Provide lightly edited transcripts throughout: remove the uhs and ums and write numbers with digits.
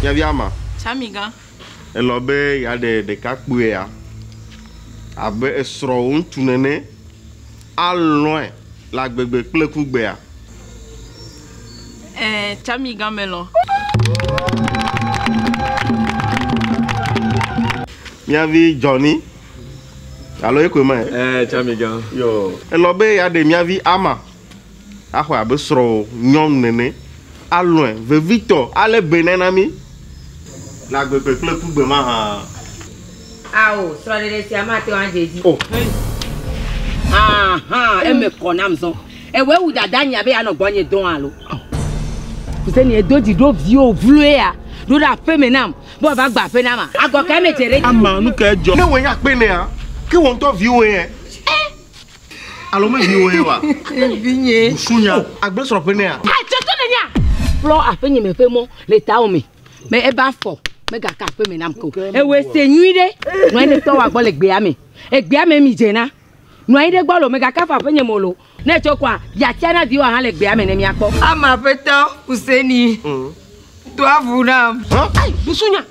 Nyavi ama. Tsamigã. Elɔ̃ be yeaɖe ɖekakpuia abe esrɔ̃wò ŋutsu nene, alɔ̃e le agbegbe kple kugbea? Ɛ̃, Tsamigã melɔ̃. Mía vi Johnny, alo ye koe ma? Ɛ̃, Tsamigã. Yo. Elɔ̃ be yeaɖe mía vi Ama axɔe abe srɔ̃wò nyɔnu nene, alɔ̃e vevitɔ, alé be nɛ na mí le agbegbe kple kugbe mahã? Ao, srɔ̃ɖeɖe sia mate ŋu adze edzi. O. Ahan, eme kɔ nam zɔ. Ewɔe wu dada nye abe yeanɔ gbɔnye dɔ̃ alo? Fuseni, edo dzi ɖo viwò vloea ɖo ɖe aƒeme nam be wòava gba aƒe nama. Agɔ kae medze ɖe edzi? Ama, nu kae dzɔ? Ne wòe nye akpe nɛa, ke wò ŋutɔ viwòe ye. Alo me viwòe ye oa? Vinye. Busunya, agble srɔ̃ ƒe nɛa? Atsɔtsɔ nènyea? Ƒlɔ aƒenye me ƒe mɔ le tawò me. Me ebe afɔ megaka aƒe me nam ke o. Ewɔe se nyui ɖe. Nɔ anyi ɖe tɔwòa gbɔ le gbea me. Egbea me mi dzena. Nɔ anyi ɖe gbɔ lo, megaka afɔ aƒenye me o lo. Ne etso koa, bia tia na viwòa hã le gbea me ne míakpɔ. Ama aƒetɔ Fuseni, do avu nam. Hã? Ayi, busunya.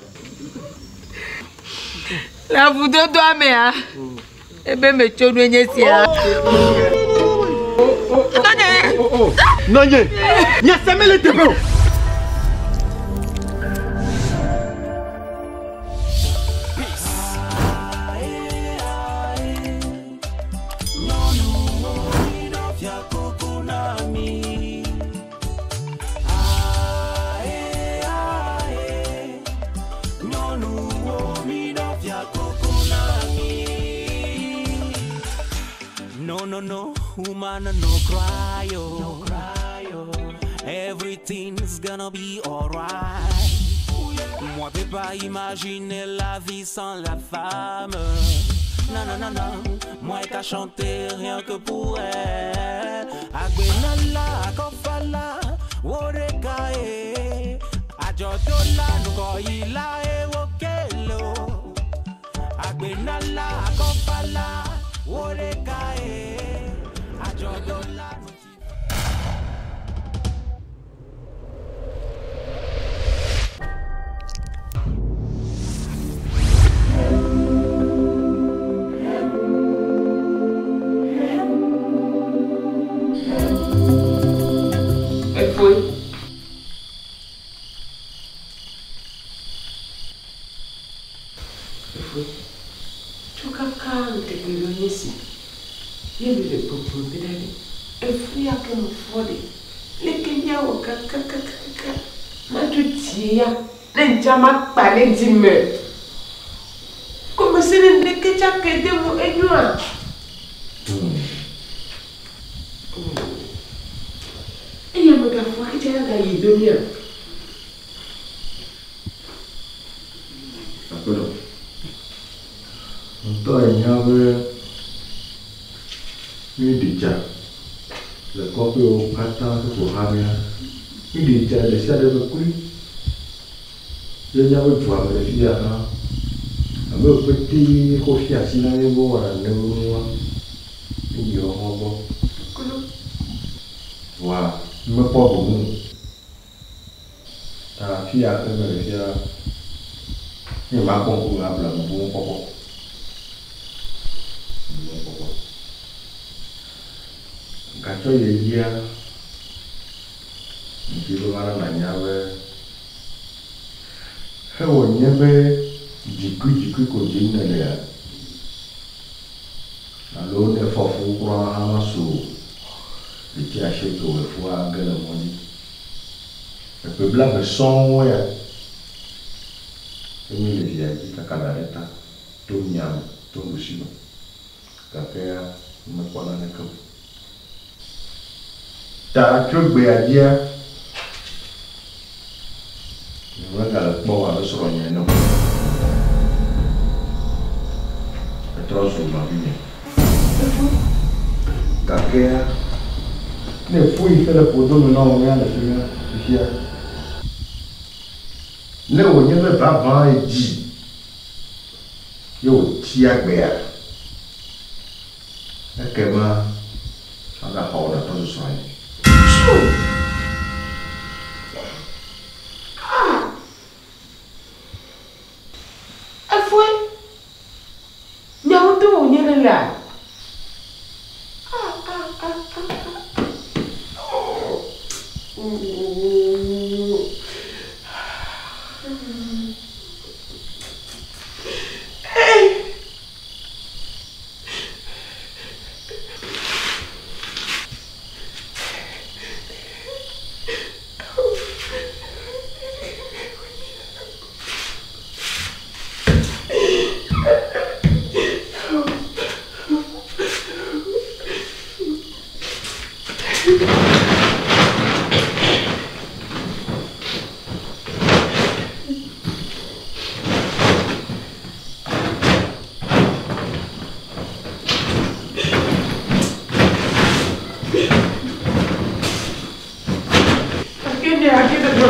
Le avudodoa mea, ebe metso nue nye sia. Nɔnye, nye se mele teƒe o. No, no, no, woman, no cry, oh. No cry, oh. Everything's gonna be alright. Moi, peux pas imaginer la vie sans la femme. Non, non, non, non, moi, qu'à chanter rien que pour elle. Agbenala, akofala, worekae. Ajodola, nukoila, ewokelo. Agbenala, akofala, worekae. Ajodola, Efoe. Efoe. Tso kaka ŋkeke ɖewo nye esi ye mi le gbɔgblɔm bena ɖe efu ya ke mefɔ ɖe, leke míawɔ kakakakaka madzo dzi ya ne ŋdza makpa ɖe dzi me. Gɔmese ne ŋɖeke tsa ke de mo enyoa? Eya megafɔ ke tsa gayi do mía? Aƒenɔ, ŋutɔ ènya be míeɖi tsa le kɔƒewo katã ƒo xlã mía. Míeɖi tsa le ɖe sia ɖe me kloe. Ye míaƒe dua me le fiya hã, ame yiwo pete xɔ fia asi na mí be wowɔna nene ƒe nua, míeyi woawo hã gbɔ. Vɔa mímekpɔ vovo o. Ta fiya ke mele fia, ne makpɔ ŋkume abla bubu mɔkpɔkpɔ. Bubu mɔkpɔkpɔ. Gatsɔ yi edzia, ŋdi be mana nànya be hewɔ nye be dzikuidzikui ko dzim nèlea, alo ne fɔ fu kura hã masu o, ɣleti asieke wòe fua ge le mɔ dzi. Eƒe blave sɔŋ ya ke míele via dzi kaka da ɖe ta to miame to nuɖusi me gake ya mekpɔ naneke o. Ta tso gbea dzia, nyemegale kpɔm abe srɔ̃nye ene o. Etrɔ zu nɔvinye. Gakea, ne ƒu yi ke le ƒodo me na wò ya le fimia fifia, ne wònye be vavã edzi ye wòtsi agbea, ekema magaxɔ wò nàtrɔ zu srɔ̃nye. Tsu! Ah!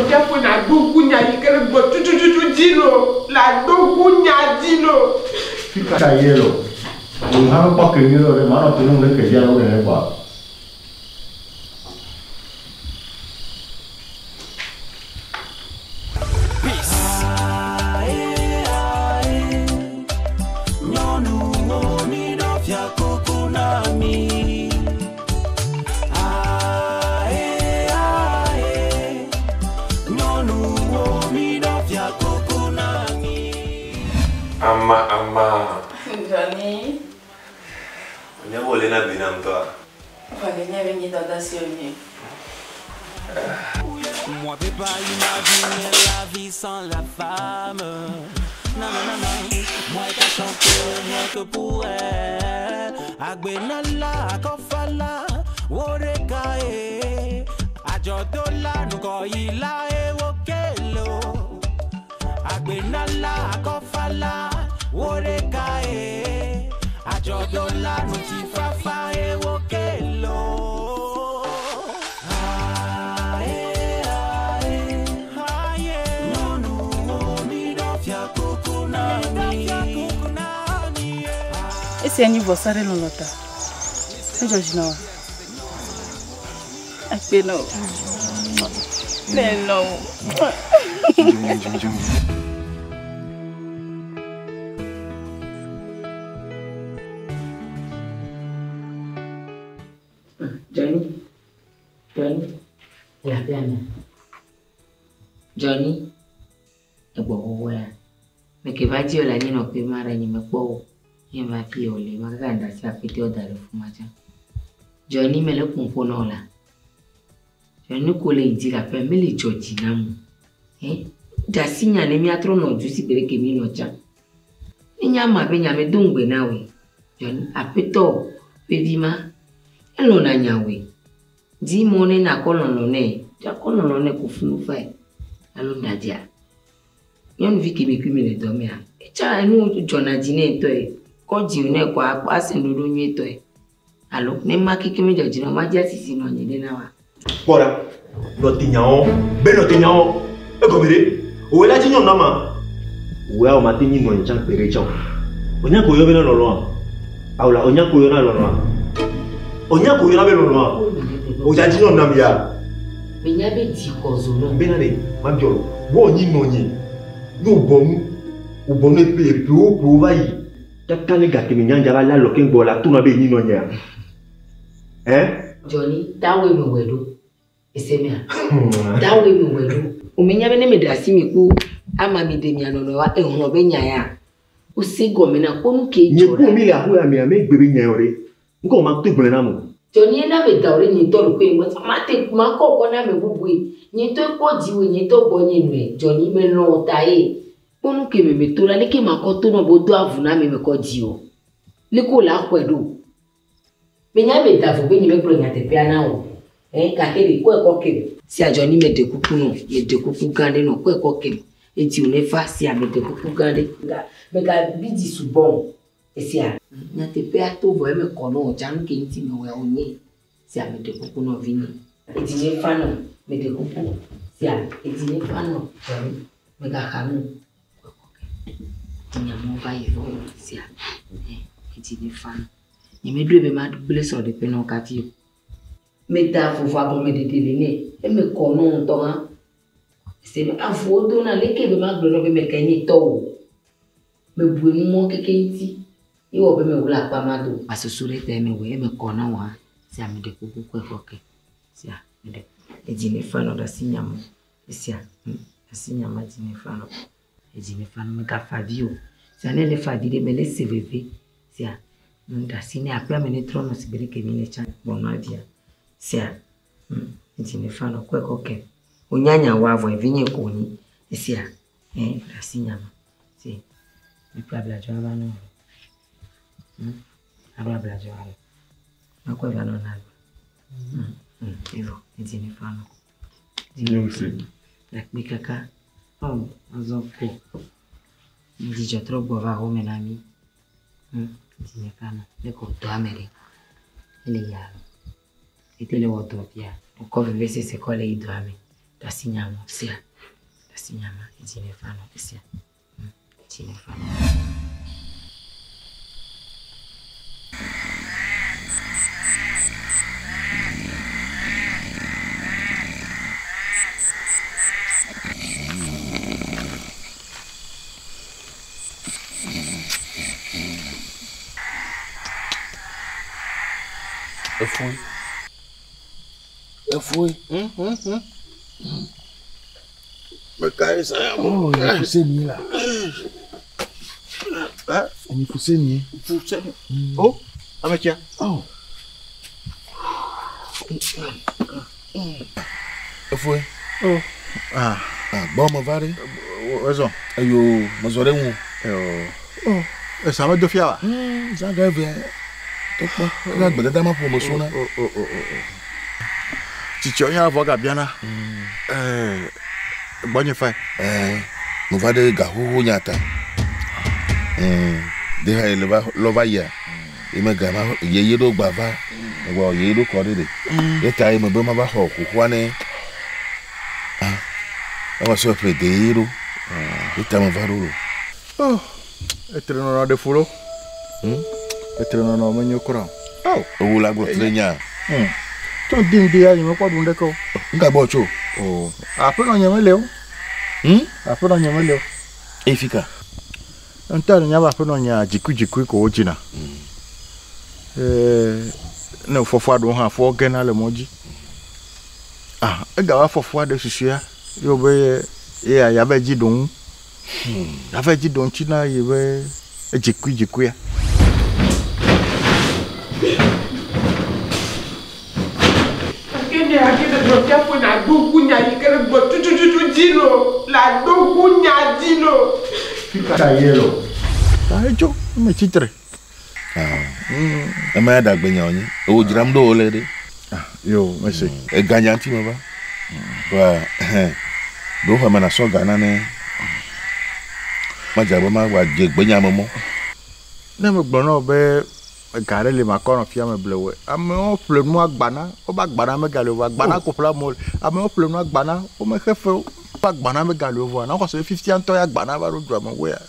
Fiaƒo na ɖo ŋku nya yi ke le gbɔ tutututu dzi lo. La ɖo ŋku nya dzi lo. Fika ye lo. O hã mekpɔ ke nyuie ɖe manɔ te ne ŋu ke via wo nene kɔa. Ama ama. Johnny. Onyango le na bena mtoa. Valenia venye dada sionye. Moi peux pas imaginer la vie sans la femme. Non non non non. Moi t'as chanté rien que pour elle. Agbenala akofala woreka e. Ajodola nukoyila e wokelo. Agbenala akofala woreka e. Ajodola nutifafa e wokelo. Esi enyi vɔsa ɖe lɔlɔ ta. Edzɔ dzi na wa. Akpe na wo. Ne lɔ wo. Johnny, Johnny, le aƒea mea? Johnny, egbɔ xoxo ya. Meke va dzi le anyinɔƒe ma ɖe nye mekpɔ wo. Nye va fi o le ma kaka da asi aƒetɔ da ɖe fu ma tsã. Johnny mele ƒoƒo na wo la. Johnny ko le yi dzi le aƒea mele dzɔ dzi nam o. Da asi nya ne míatrɔ nɔ du si gbe ɖe ke mi nɔ tsã. Ne nye ama be nya me do ŋugbe na woe. Johnny aƒetɔ ƒe vi ma elɔ̃na nyawoe. Dzi mɔ ne nakɔ lɔlɔ nɛ. Akɔ lɔlɔ nɛ ko funu fae. Alo ŋɖadzia. Nyɔnuvi ke mi kui mi le dɔ mea, etsa enu dzɔna dzi nɛ ŋutɔe. Kɔ dzi nɛ kɔ akpɔ ase ɖoɖo nyuietɔe. Alo ne ma keke me dzɔ dzi na wo, ma dzi asisi nɔ anyi ɖe na wa. Kpɔra, nɔ te nyawo, be nɔ te nyawo. Egɔme ɖe, òwe la dzi nyɔnu na ma. Òwe awo ma te nyi nɔ anyi tsã gbe ɖe tsã o. Onya ko yɔ be na lɔlɔa. Awo la onya ko yɔ na lɔlɔa. Onya ko yɔ na be lɔlɔa. O dza dzi nyɔnu na mi ya. Menya be dzi xɔ zo nɔ. Bena ɖe, ma biɔ lo. Wo nyi nɔ nyi. Ne wo bɔ nu, wo bɔ nu epe epewo pewo va yi. Kaka ne gake me nyanja va la lɔ keŋ gbɔ la to na be nyi nɔ nyea. Johnny, tawoe me wɔe ɖo. Ese mea? Tawoe me wɔe ɖo. O menya be ne me ɖe asi mi ku ama mi ɖe mia nɔnɔe wa ehlɔ̃ be nya ya. O se gɔme na kpɔ nu ke Nye dzɔ ku ɖa. mi le aƒe ya mea, me gbe be nya yɔ ɖe. Ŋkɔ ma to gblɔe na mo. Johnny na me da wo ɖe nye ŋutɔ ɖokuinye gbɔ. Ma te ma kɔ kɔ na ame bubue. Nye ŋutɔ kpɔ dziwòe, nye ŋutɔ gbɔ nye nɔe. Johnny me lɔ̃ wo ta ye. Kpɔ nu ke me me to la, leke ma kɔ to nɔ be wodo avu na ame me kɔ dzi o. Leke wòle axɔe ɖo. Menya be da vo be nye megblɔ nyateƒea na wo. Gake ɖe kɔe kɔ kem. Sia Johnny me ɖe kuku nɔ, me ɖe kuku gã ɖe nɔ, kɔe kɔ kem. Edzi wò ne fa sia me ɖe kuku gã ɖe. Mega bi dzi sugbɔ o. Esia nyateƒea to vɔ eme kɔ nɔ wò tsã nu ke ŋuti me wɔe wònye. Sia me ɖe kuku nɔ vinye. Edzi ne fa nɔ, me ɖe kuku. Sia edzi ne fa nɔ Johnny. Megaxa nu. Nyamɔ va yi vɔ sia. Edzi ne fa nɔ. Nye meɖoe be magblẽ srɔ̃ɖeƒe na wo kafi o. Meda vovo agɔmeɖeɖe le nɛ. Eme kɔ nɔ ŋutɔ hã. Se be avuwo dona leke be magblɔ nɔ be meke nye tɔ o. Mebue numɔ keke ŋuti. Ye wɔ be mewla akpa ma do. Asusu ɖe ta eme wɔ eme kɔ na wò hã. Sia me ɖe kuku kɔe kɔ ke. Sia me ɖe. Edzi ne fa nɔ ɖe asi nyamɔ. Sia asi nyama dzi ne fa nɔ. Edzi ne fa nɔ megafa vi o. Sia ne le fa vi ɖe me le se veve. Sia ɖe asi ne aƒea me ne trɔ nɔ si gbe ɖe ke mi le tsã gbɔnɔ avia. Sia edzi ne fa nɔ kɔe kɔ ke. Wònya nya wɔ avɔ vi nye ko nyi. Sia ɖe asi nyama. Si mi kple abladzo ava nɔ. Aɖo abladzo alo. Makɔe va nɔ na. Evɔ edzi ne fa nɔ. Nye Akpe kaka. Ɔ azɔ ko. Dzidzɔ trɔ gbɔ va xɔme na mi. Edzi ne fa nɔ. Ne ko dɔa me ɖe. Ele ya. Ete le wɔ dɔ fia. Wokɔ vevesese kɔ le yi dɔa me. Ɖe asi nya me sia. Ɖe asi nya me edzi ne fa nɔ esia. Edzi ne fa nɔ. Efue. Efue. Meka ye sa ya Oh, enyi fuseni la. Enyi fuseni. Fuseni. Oh, ametia. Oh. Efue. Oh. Ah. Ah, gbɔ me va ɖe. Ezɔ. Eyo, mezɔ ɖe ŋu. Oh. Esa me do fia wa? Zã ga eve. Tɔkpɔ. Ega gbedada ma ƒo me so na. Oh, oh, oh, oh. Tsitsɔ nya vɔ gabiana. Eh, gbɔnye fa. Eh, me va ɖe gaxoxo nya ta. De ha le va lɔ va yia. Ye me ga ma ye ye ɖo gba va. Me gbɔ ye ɖo kɔ ɖe ɖe. Ye ta ye me be ma va xɔ xoxoa ne. Ah. Ema sɔ ƒle de ye ɖo. Ye ta me va ɖo lo. Oh. Etre nɔnɔ ɖe fu lo. Etre nɔnɔ me nyo kura. Oh. Ewu la gblɔ tre nya. Tso di ŋdi ya nye mekpɔ ɖu ŋɖeke o. Ŋka gbɔ tso. Oh. Aƒenɔ nye mele o. Aƒenɔ nye mele o. Eyi fika. Ŋutɔ nya be aƒenɔ nye dzikui dzikui ko wodzina. Ne fɔfɔa ɖewo hã fɔ gena le mɔ dzi. Ah, ega va fɔfɔa ɖe susua ye wo be ye ya va dzi ɖo ŋu. Ya va dzi ɖo ŋuti na ye be edzikui dzikuia. Akene akene gblɔ fia ƒo na ɖo ŋku nya yi ke le gbɔ tutututu dzi lo la ɖo ŋku nya dzi lo. Fika ye lo. Ta etso eme tsitre. Ema ya ɖagbe nya wònye. Ewo dzram ɖo wòle ɖe. Yo, mese. Ega nya ŋuti me va. Wa, ɖo xɔ me na sɔ ga nane. Madze abe ma wa dze gbe nya me mɔ. Ne me gblɔ na wò be ga ɖe li makɔ nɔ fia me ble wòe. Amewo ƒle nu agbana, wobe agbana megali o vɔa agbana ko ƒle amewo le. Amewo ƒle nu agbana, womexe fe o. Wobe agbana megali o vɔa na xɔ se be fifia ŋutɔ ya agbana va ɖo dua me woea.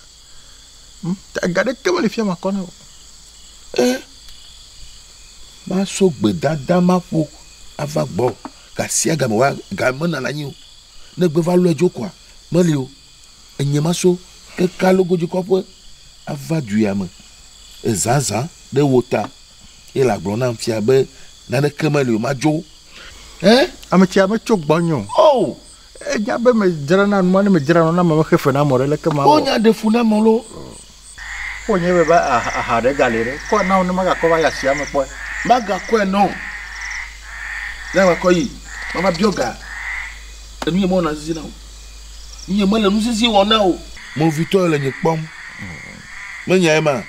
Ga ɖeke meli fia makɔ na o. Maso gbedada ma ƒo ava gbɔ. Gasia game wa ga menana anyi o. Ne gbe va lɔe dzo koa meli o. Enye maso keka logodzi kɔƒe ava du ya me. Ezazã ɖe wo ta. Ye le agblɔ nam fia be naneke meli o madzo. Ame tsia metso gbɔnye o. Oh! Enya be medzrana nua ne medzra nua na ame mexe fe na ame ɖe leke ma wɔ. Wonya ɖe fu na ame lo. Ko nye be aha ɖe gali ɖe. Kɔ na wo ne magakɔ va yi asia me kpɔe. Magakɔe nɔ. Ne makɔ yi, mava biɔ ga. Enu nye mewɔna zizi na o. Nu nye mele nu zizi wɔm na o. Movitɔ le nye kpɔm. Menya ema.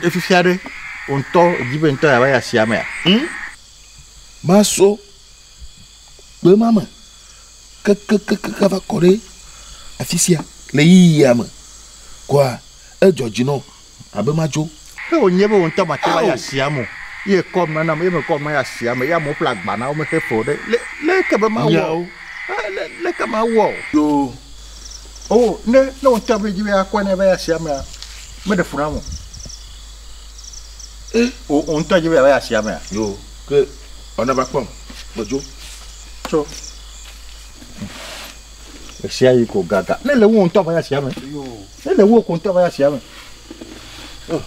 Efifia ɖe, wò ŋutɔ dzi be ŋutɔ yeava yi asia mea? Maso gbe ma me kekekeke va kɔ ɖe afi sia le yiyia me. Kɔa edzɔ dzi nɔ abe madzo. Ke wònye be wò ŋutɔ mate va yi asia me o. Ye kɔ nua nam, ye mekɔ nua yi asia me, ye amewo ƒle agba na wo mexe fe o ɖe. Le le ke be mawɔ. Nyawo. Le ke mawɔ o. Yo. Oh, ne ne wò ŋutɔ be dzi be yeakɔe ne va yi asia mea, meɖe fu nam o. O wò ŋutɔ dzi be yeava yi asia mea? Yo, ke ɔna va kpɔm, medzo. Tso. Esia yi ko gaga. Ne le wo ŋutɔ va yi asia me. Ne le wo ko ŋutɔ va yi asia me. Oh.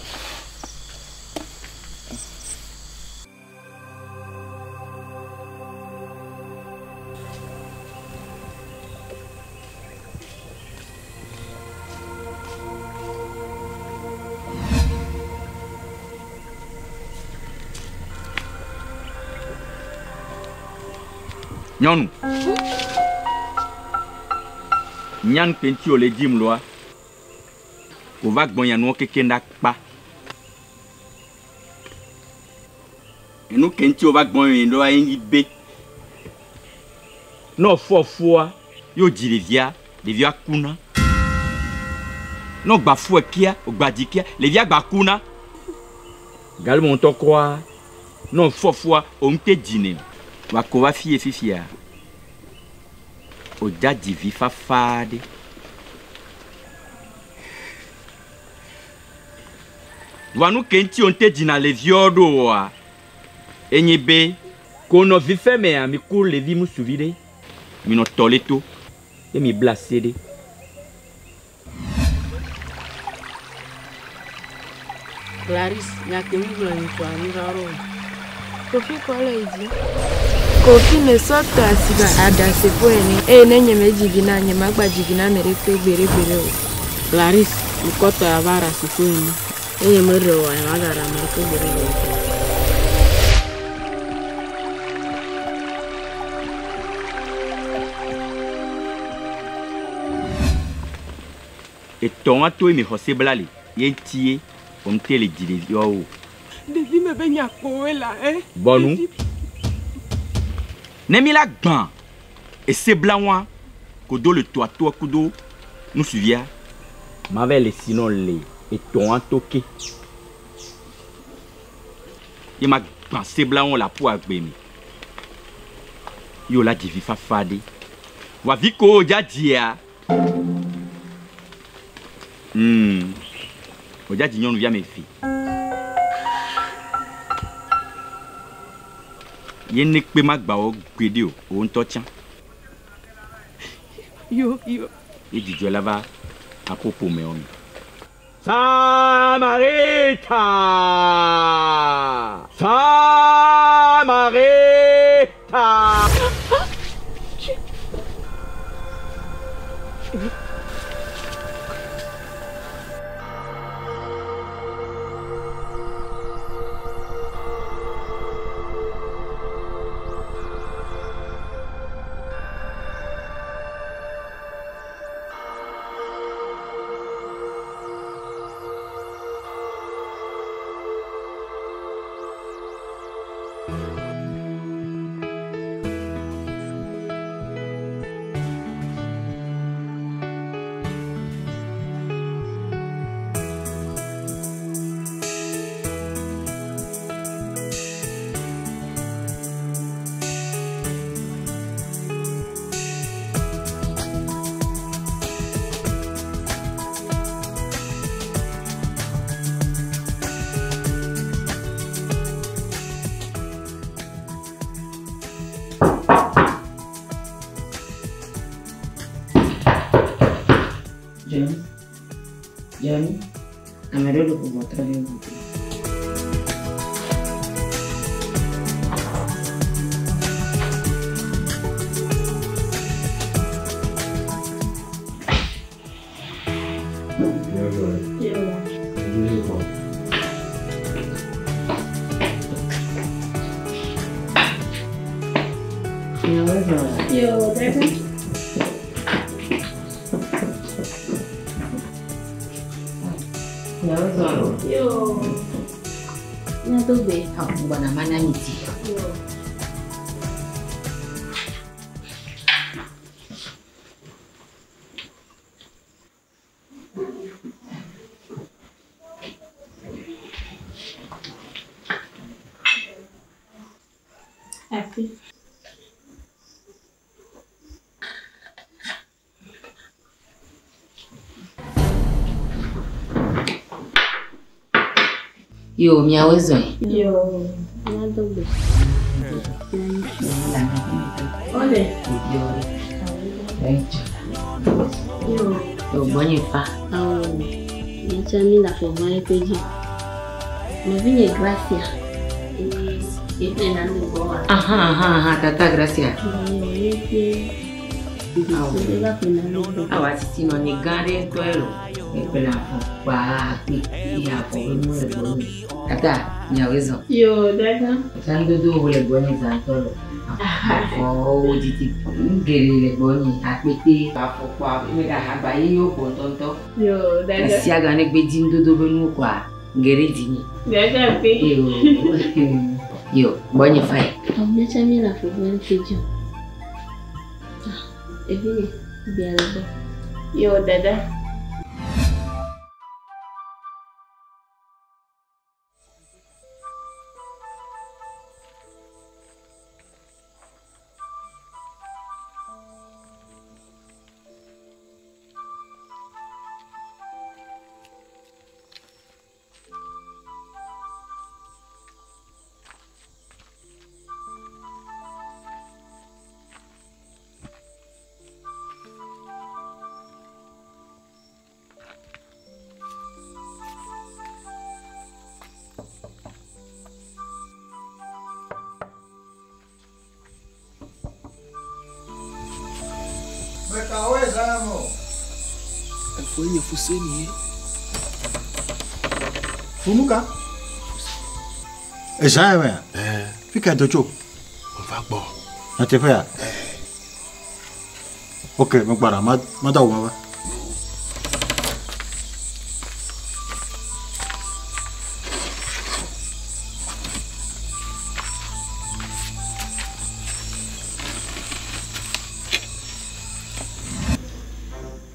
Nyɔnu. Nyan ke ŋuti wòle dzim loa, wòva gbɔ nya nuwo keke ɖa kpa. Enu ke ŋuti wòva gbɔ nya ɖoa ye nyi be, ne wòfɔ fua, ye wòdzi ɖevia, ɖevia kuna. Ne wògba fua kia, wògba dzi kia, ɖevia gba kuna. Galime ŋutɔ kɔa, ne wòfɔ fua, wò ŋute dzi nɛ. Wòako va fie fifia. Wòdza dzi vi fafa ɖe. Vɔa nu ke ŋuti wòŋte dzina le viawo ɖo oa, enye be ko nɔ vi fe mea, mi ku levi ŋutsuvi ɖe, mi nɔ tɔ le to ye mi bla asi ɖe. Clarisse, nya ke mi gblɔ nyi kɔa mi va ɖo. Kofi kɔ le yi dzi. Kofi me sɔ tɔ asi ba aɖasefo ene eye ne nye medzi vi na nye magba dzi vi na ame ɖekpe gbeɖe gbeɖe o. Clarisse, ŋkɔtɔ ya va ɖasefo ene eye meɖe oa nye magaɖe ame ɖeke gbeɖe gbeɖe o. Etɔ wa to ye mi xɔ se bla le ye ŋuti ye wòŋte le dzi ɖeviawo o. Ɖevi me be nya kpoe la ɛ. Bɔnu. Ne mi la gbã ese bla wa kodo le toa toa kudo nusuvia ma va le si nɔ le etɔ wa to ke. Ye ma gbã se bla wa le aƒu agbe me. Ye wòla dzi vi fafa ɖe. Vɔa vi ko wòdza dzia. Wòdza dzi nyɔnuvi ame eve. Ye ne kpe ma gba wo gbeɖe o, wo ŋutɔ tsã. Yo, yo. Ye dzidzɔ la va aƒoƒo me wo me. Samarita! Samarita! Johnny, Johnny, ame ɖewo le ƒo ʋɔtrɔ ɖe ʋu. Yo, dada. Yo. Míado gbe. Gbɔna mana mi ti. Happy. Yo, miawoe zɔe. Yo, míado gbe. Ole. Yo. Yo, gbɔnye fa. Awo, míatsã mi le afɔ ʋã ɖe kpe dzi. Nɔvinye Gracia. Eye eƒle na mi gbɔ wa. Aha, aha, aha, tata Gracia. Yo, ye fie. Awo. Eva ƒle na mi gbɔ. Awa titi nɔ nye gã ɖe ŋutɔ ye lo. Ekple afɔ kpaa kpe eye afɔ be nu le gbɔnye. Tata, miawoe zɔ. Yo, dada. Tsa nudodowo le gbɔnye zã ŋutɔ lo. Afɔwo didi nu geɖe le gbɔnye. Akpete, afɔkpa, eme ɖe ahagba ye yewo gbɔ ŋutɔŋutɔ. Yo, dada. Esia ga ne gbe di nudodo be nuwo kɔa, geɖe di nye. Dada pe. Yo, yo, gbɔnye fa ye. Awo, míatsã mi le afɔ ʋã ɖe kpe dzi. Ah, evinye, bia le gbɔ. Yo, dada. zã ya me o. Efo nye fuseni ye. Funu ka? Ezã ya mea? Fi ka do tso? Va gbɔ. Nyateƒea? Ok, megbɔna, ma do awu ma va.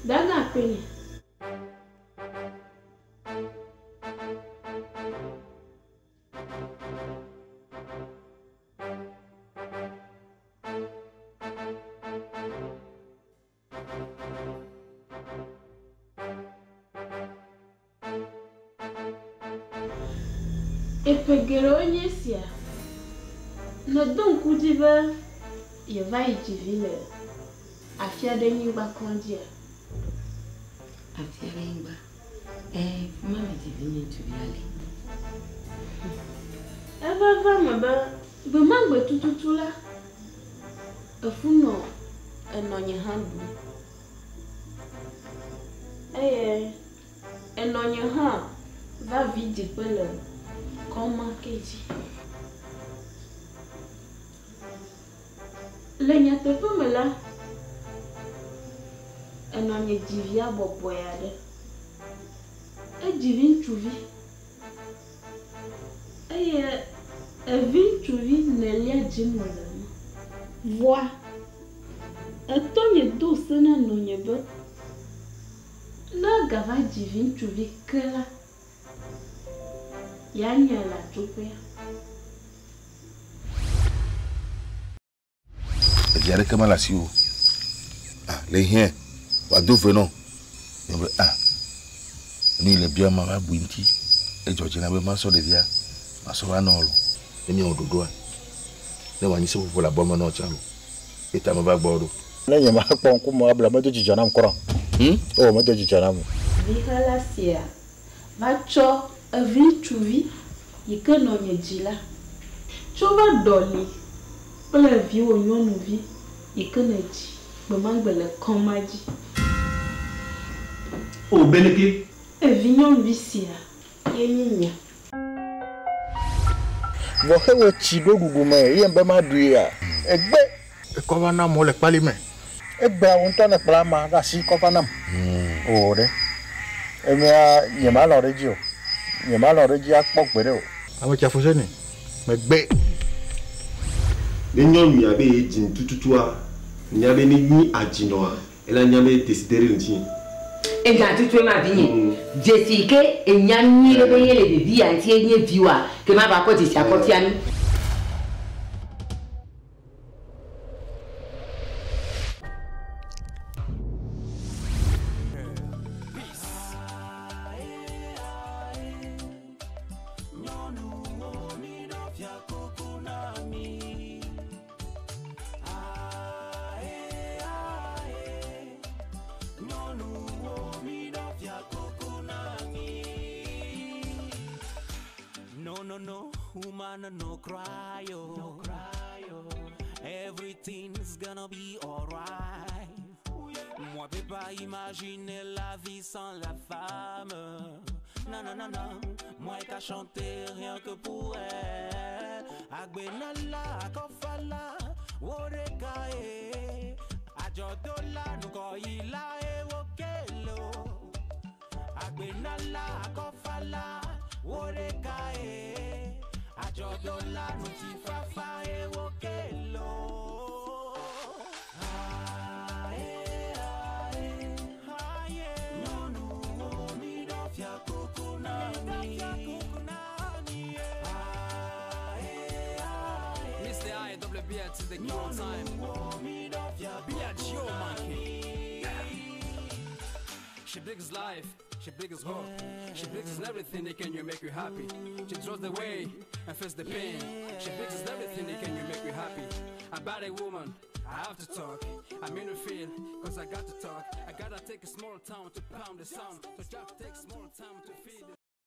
Dada kpenye. Eƒe geɖewo nye esia. Meɖo ŋku dzi be yeva yi dzi vi le afi aɖe nyigba kɔdzia. Afi aɖe nyigba? Ɛɛ, fi ma medzi vi nye ŋutsuvia le. Eva va eme be gbe ma gbe tututu la, efu nɔ enɔnye hã ɖum. Eye enɔnye hã va vidziƒe le kɔma ke dzi. Le nyateƒe me la, enɔnye dzi via bɔbɔe aɖe. Edzi vi ŋutsuvi eye evi ŋutsuvi nelia dzim wòle ema. Vɔa, etɔnye do se na nɔnye be ne egava dzi vi ŋutsuvi ke la, yeanyae le atsoƒea. Evi aɖeke mele asiwò o. Ah, le hiã wòado ve nɔ. Nye be ah, nu yi le biam ma va bui ŋuti. Edzɔ dzi na be masɔ ɖevia masɔ va nɔ lo. Ne míawɔ ɖoɖoa, ne wòanyi seƒoƒo le abɔ me nɔ tsã lo. Ye ta meva gbɔwò ɖo. Ne nyemakpɔ ŋkume abla medo dzidzɔ nam kura o. O, medo dzidzɔ nam o. Vixela sia va tsɔ evi ŋutsuvi yi ke nɔnye dzi la tso va ɖɔli kple viwò nyɔnuvi yi ke nèdzi gbemagbe le kɔma dzi. O, Beneke. Evi nyɔnuvi sia ye nye nya. Vɔ xewo tsi ɖo ɖuɖu me ye be maɖuia, egbe. Ekɔ va nam wole kpali me. Egbea wo ŋutɔ nèkpla ama ɖe asi kɔ va nam. O ɖe. Emea nyemalɔ̃ ɖe edzi o. Nyemalɔ̃ ɖe edzi akpɔ gbeɖe o. Ame tsi afuseni. Megbe. Ne nyɔnu ya be ye dzi tututua, nya be ne nyi adzinɔa, ela nya be desideri ŋuti. Enya tutue ma vinye. Dzesi ke enya nyui ɖe be ye le ɖevi ya ŋuti ye nye viwoa, ke ma va kɔ dzesi akɔ fia mí. No, no, no, woman, no cry, oh. No cry, oh. Everything's gonna be alright. Moi, peux pas imaginer la vie sans la femme. Non, non, non, non, moi qu'à chanter rien que pour elle. Agbenala, akofala, worekae. Ajodola, nukoila, ewokelo. Agbenala, akofala, worekae. Ajodola, nutifafa, ewokelo. Mr. I double B to the king on time. Be a Geo monkey. She brings life, she brings hope, she brings everything that can you make you happy. She draws the way and face the pain. She brings everything that can you make you happy. About a woman, I have to talk. I'm in the field, cause I got to talk. I gotta take a small town to pound the sound. So just take small time to feel the